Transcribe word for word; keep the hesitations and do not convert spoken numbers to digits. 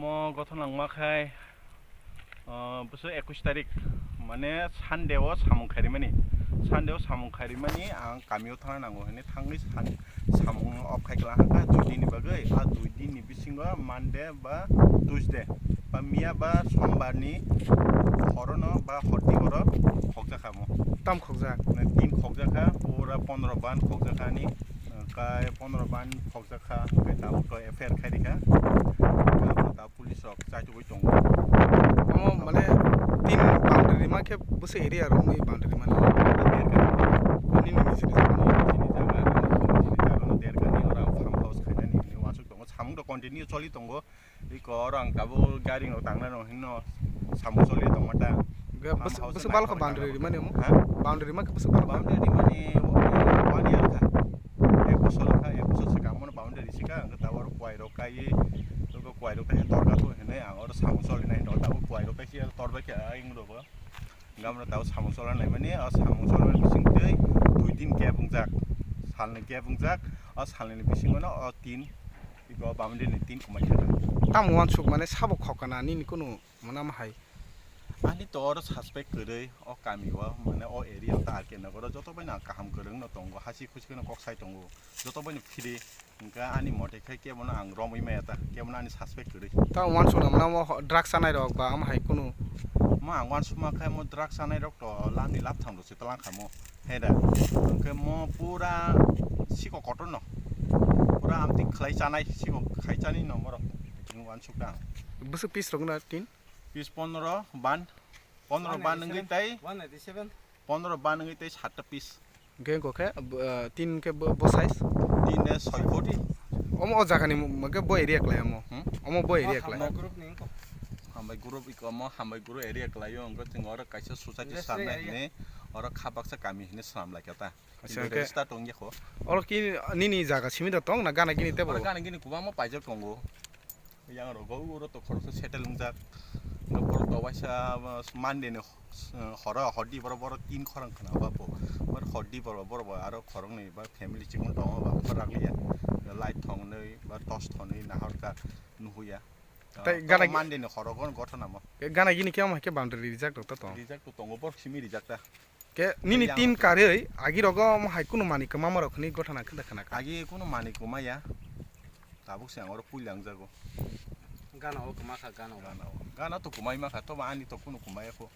O gothon langma khai, o, bwswk ekush tarik, mane Sunday o samung kharimani. Sunday o samung kharimani ang kamio thangna nango hwnwi thangwi san-, samung off khai kwlangkha dui din ni bagwi. A dui din ni bisingo Monday ba Tuesday ba miya ba Sombar ni horono ba horti oro khokjakha mo. Tam khokjak? Tin khokjakha, pura pondro ban khokjakha ani. Kai pondro ban khokjakha, kai tabuk to F I R khai rikha. Tabuk ta police rok chaitugwi tongo. Omo mane tin boundary ma khe bwswk area rok ni boundary mane? Nini nini sini jaga, nini sini jaga no derkani ora farm house khainani hinwi uansuk tongo. Samung to continue choli tongo. Iko oro ang tabuk gari rok tangna rok hinno samung choli tongma ta. Farm house bwswk balkha boundary rimani omo? Ha? Boundary ma khe bwswk balkha? Boundary rimani one year kha. Ek bosor kha, ek bosor swkang bono boundary sika, ang tabuk oro kwai rok kaiwi, tabuk kwai rok kaiwi torka thung hinwi ang oro samung choli nai hinwi tabuk kwai rok kaiwi torbai khe ayung rok. Gamra tao samung chorna naimani, o samung chorna bising tei dui din gap wngjak, salni gap wngjak, o salni bisingo no o tin, iko boundary ni tin kwmai thangkha. Tamo uansuk mane sabo khokana nini kunu mwnam hai? Ani to oro suspect kwrwi, o kami o mane o area o ta R K nogoro joto bai no kaham kwrwng no tongo, hasi khusi kheno kok sai tongo, joto bai no free. Hwnkhe ani mote khe kebono ang romwi maya ta, kebono ani suspect kwrwi. Ta uansukna mwnamo ho-, drugs chanai rok ba omo hai kunu? Mo ang uansukma khe mo drugs chanai rok to lamni lapthang rok se twlang kha mo. He da. Hwnkhe mo pura siko kotor no. Pura amtwi khlai chanai siko khai chani no morok. Ang uansuk ta ang. Bwswk piece rok na tin? Piece pondro ban. Pondro ban wngwi tei one eighty seven. Pondro ban wngwi tei satta piece. Hwnkhe wngkha khe, ah, tin hwnkhe bo, bo size? Tin de soi koti. Omo o jagani mu-, hwnkhe bo area kwlai omo. Hmm? Omo bo area kwlai. Hambai group ni wngkha. Hambai group iko omo hambai group area kwlaio, wngkha chwng oro kaisa society swnamnai hinwi oro kha baksa kami hinwi swnam laikha ta. Acha, hwnkhe register tongya kho. Oro ki nini jaga simi da tong na gana gini tebo? Oro gana gini kwbangma paijak tongo. Yang rogo uro to khoroksa settle wngjak. Borok to waisa, uh, Monday ni, uh, horo hodi borok, borok tin khorang khna ba bo. Borok hodi borok, borok bo aro khoroknwi ba family chikon tongo ba, borok liya. Light thongnwi ba torch thongnwi nahorkha nuhuya. Tei gana Monday ni horo gon gothona mo. Gana gini khe omo hai khe boundary rijak rok to tong. Rijak to tongo, borok simi rijak ta. Ke nini tin karwi agi rogo omo hai kunu mani kwma morok hwnwi gothana khwda khwna kha. Agi kunu mani kwma ya. Tabuk se ang oro puila wngjago. Gana o kwma kha, gana o. Gana o. Gana to kwmai ma kha, tobo ani to kunu kwmai ya kho.